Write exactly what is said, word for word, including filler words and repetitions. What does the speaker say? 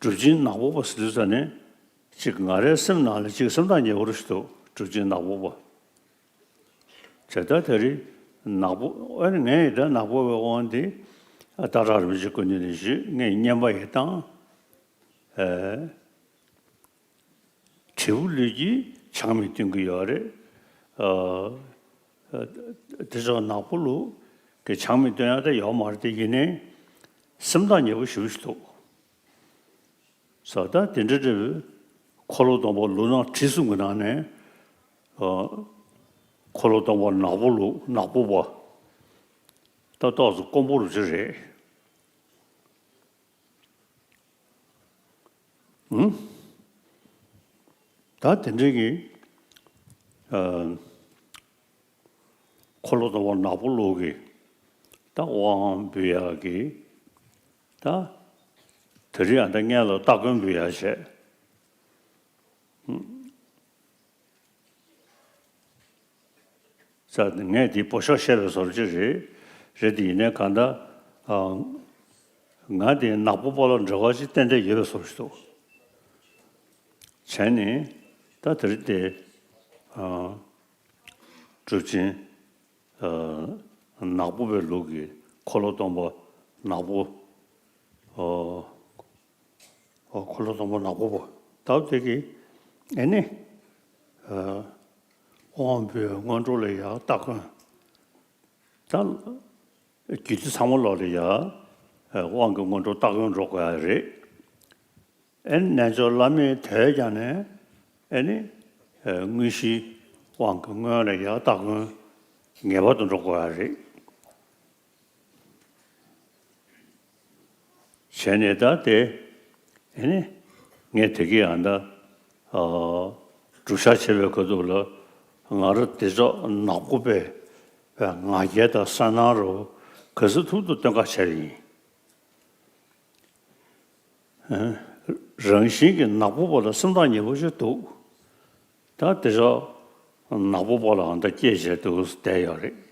གྲུབ་ཆེན་ནག་པོ་པ་ཟེར་དུས་ཙ་ནས་ཅིག་ང་རའི་སེམས་ནང་ལ་ཅིག་སེམས་ཐག་ཉེ་པོ་རུ་ཞིག་འདུག་གྲུབ་ཆེན་ནག་པོ་པ། བྱས་ཙང་དེ་རིང་ནག་པོ་ཨ་ནི་ངས་ཡི་ད་ནག་པོ་པའི་དབང་དེ་སྟག་བྲག་རིན་པོ་ཆེ་སྐུ་མདུན་ནས་ཞུས། ངས་བསྙེན་པ་ཡི་བཏང་། ཨེ། དྲིལ་བུ་ལུས་ཀྱི་ཆང་མི་སྟོན་གྱི་ཡོད་རེད། ཨ། དེ་ཚོ་ནག་པོ་ལུགས་ཀྱི་ཆང་མི་སྟོན་ཡག་དེ་ཡོད་མ་རེད། དེ་ཡིན་ནའི་སེམས་ཐག་ཉེ་པོ་ཞེ་པོ་ཞིག་འདུག་ས། ད་དེ་འདྲ་འདྲ་བོའི་འཁོར་ལོ་སྡོམ་པ་ལུགས་ནག་དྲིལ་གསུམ་གྱི་ནང་ནས། ཨ། འཁོར་ལོ་སྡོམ་པ་ནག་པོ་ལུགས་ནག་པོ་པ། ད་ཏོག་ཙམ་དཀོན་པོ་རུ་ཅིག་རེད། ཨང་། ད་དེ་འདྲའི་གི། ཨ། འཁོར་ལོ་སྡོམ་པ་ནག་པོ་ལུགས་ཀྱི་ད་དབང་འབུལ་ཡག་གི། ད་དེ་རིང་ཨ་ད་ངས་ལ་སྟ་གོན་འབུལ་ཡག་བྱས། ཨང་། ས། ངས་འདི་བོད་ཤོག་བཤད་པའི་བཟོ་འདྲ་ཅིག་རེད། རེད་དེ་ཡིན་ནའི་གང་ལྟར། ཨ། ང་དེ་ནག་པོ་པ་ལ་འབྲེལ་བ་ཅིག་ཏན་ཏན་ཡོད་པའི་བཟོ་འདྲ་ཞིག་འདུག་བྱས་ནས་ད་དེ་རིང་དེ། ཨ། གྲུབ་ཆེན། ཨ། ནག་པོ་པའི་ལུགས་ཀྱི་འཁོར་ལོ་སྡོམ་པ་ནག་པོ། ཨ། ཨ། འཁོར་ལོ་སྡོམ་པ་ནག་པོ་པ། ད་དེ་གི་ཨེ་ནི། ཨ། དབང་པོའི་སྔོན་འགྲོ་ལ་ཡང་སྟ་གོན། ད་རྒྱུད་སྡེ་ཚང་མ་ལོག་ལ་ཡང་དབང་གི་སྔོན་འགྲོ་སྟ་གོན་འགྲོ་དགོས་ཡ་རེད། ཨེ་ནི་རྣལ་འབྱོར་བླ་མེད་དོས་ཀྱང་ནས་ཨེ་ནི། ཨ། དངོས་གཞིའི་དབང་གི་སྔོན་ལ་ཡང་སྟ་གོན་ངེས་པར་དུ་འགྲོ་དགོས་ཡ་རེད། བྱས་ནས་ད་དེ། ཨེ་ནི། ངས་དེ་གི་ཨ་ད། ཨ། སྒྲུབ་བྱ་བྱེད་པའི་ཁ་ཐུག་ལ་ང་རང་དེ་ཚོ་ནག་པོ་པའི་ང་རྒྱལ་དང་སེམས་ནང་རུ་ག་ཚོད་ཐུབ་ཐུབ་སྟོན་ཁ་བྱས་ཡིན། ཨ། རང་བཞིན་གྱི་ནག་པོ་པ་ལ་སེམས་ཐག་ཉེ་པོ་ཞིག་འདུག་ད་དེ་ཚོ་ནག་པོ་པ་ལ་ཨ་ད་སྐྱེས་བྱས་འདུག་བསྡད་ཡོད་རེད།